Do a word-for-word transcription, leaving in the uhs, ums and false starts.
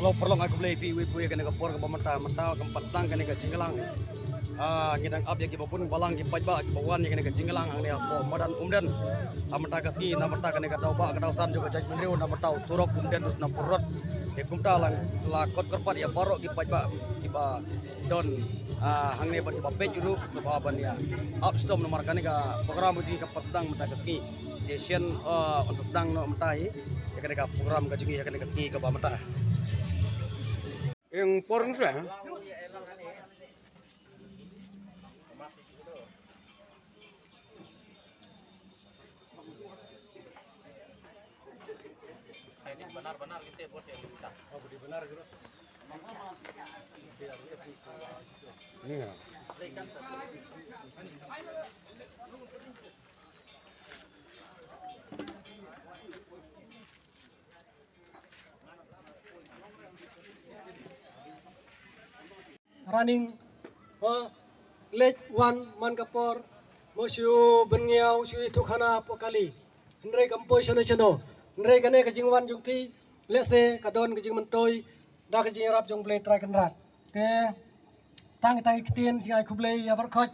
Hello paralok, ai khublei phi uwei pa uwei ïa kane ka por kaba mynta, mynta kam pat sdang kane ka jingïalang. Ah, ngi dang ap ïa kiba bun balang ki paidbah kiba wan ïa kane ka jingïalang hangne hapoh madan Umden. Ah, mynta ka sngi, na mynta kane ka daw ba ka daw san jong ka jaitbynriew, na mynta u surok Umden to Snapur Road. Te kumta la, la khot kyrpad ïa baroh ki paidbah kiba don, ah, hangne bad kiba peit ruh, sngewbha ban ïa ap shitom namar kane ka program ka jong ngi kam pat sdang mynta ka sngi. Te shen, ah, yn sa sdang noh mynta hi ïa kane ka program ka jong ngi ïa kane ka sngi kaba mynta. Eng por nsa. Iya. Running, ha, leit wan man ka por, mo shu bynñiaw shu ïathuh khana hapoh kali. Hynrei kam poi shano shano. Hynrei kane ka jingwan jong ki, lehse ka don ka jingmyntoi da ka jingïarap jong Blei Trai Kynrad. Te tang kita ki ktien, sngewbha ai khublei ïa baroh khoit.